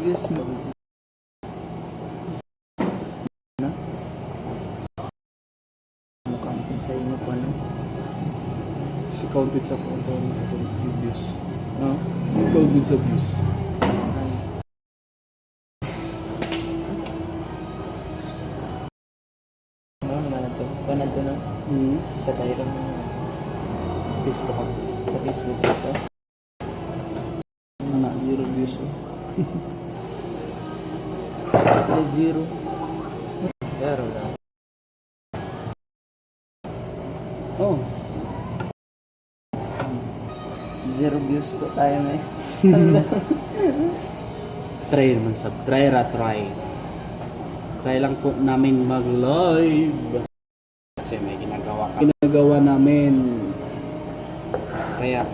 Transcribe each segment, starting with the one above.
Views mo. Na? Mukhang sa inyo ko ano. Si counted sa kung ano views. No? Counted sa views. Ay, ano naman na to? Kuha na to, no? Hmm. Patay lang mo. Facebook ako. Sa Facebook ito. Ano na, zero views. Oh. Ay, zero. Pero lang. Oh. Zero views po tayo ngayon. Try naman sab. Try ra, try. Try lang po namin mag-live. Kasi may ginagawa ka. Ginagawa namin. Kaya,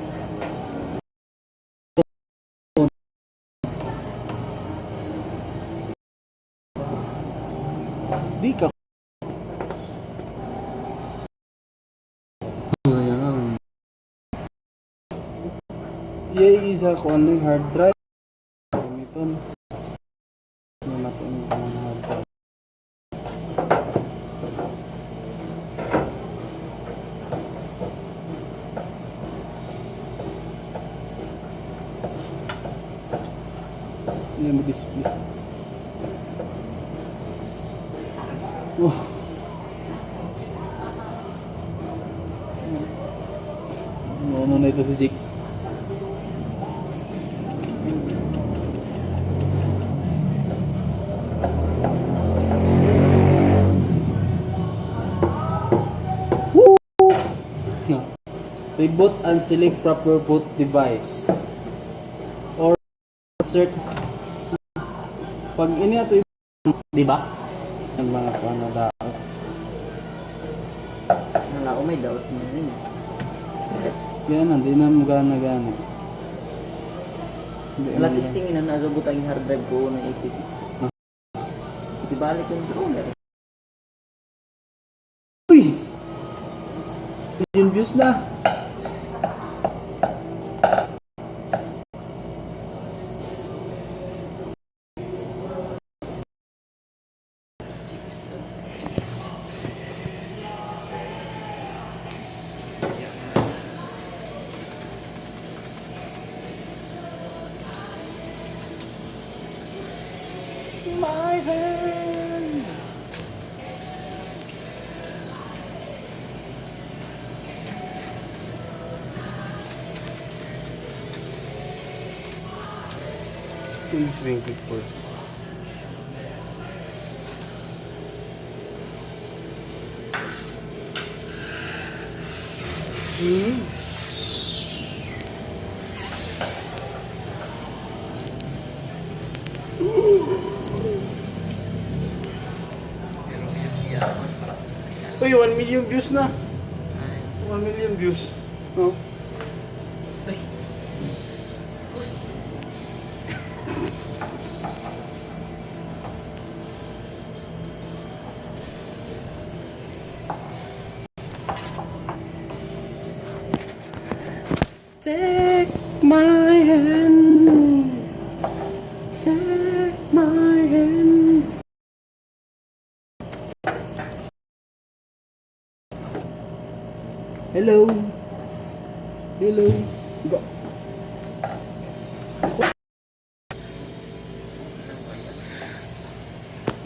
Di ka. Ayan. Yay, isa ko ano yung hard drive. Gamiton. Ano na to yung hard drive. Hindi mo display. Oh. Ano na ito si Jake? Woo! No. Reboot and select proper boot device. Or insert pag ini ato, di ba? ang mga kuan na daot. Wala ko may doubt mo yun eh. Yan na, di na mo gana gana. Di Wala mo testing ina na butang yung hard drive ko ng APP. Ah. Di balik controller. Uy! Million views na. Chicks to. Chicks. My hand. Please being for. Uy, 1 million views na. 1 million views. No? Ay. Pus. Take my hand. Take my hand. Hello. Hello. Go.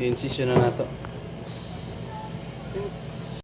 Incision na nato.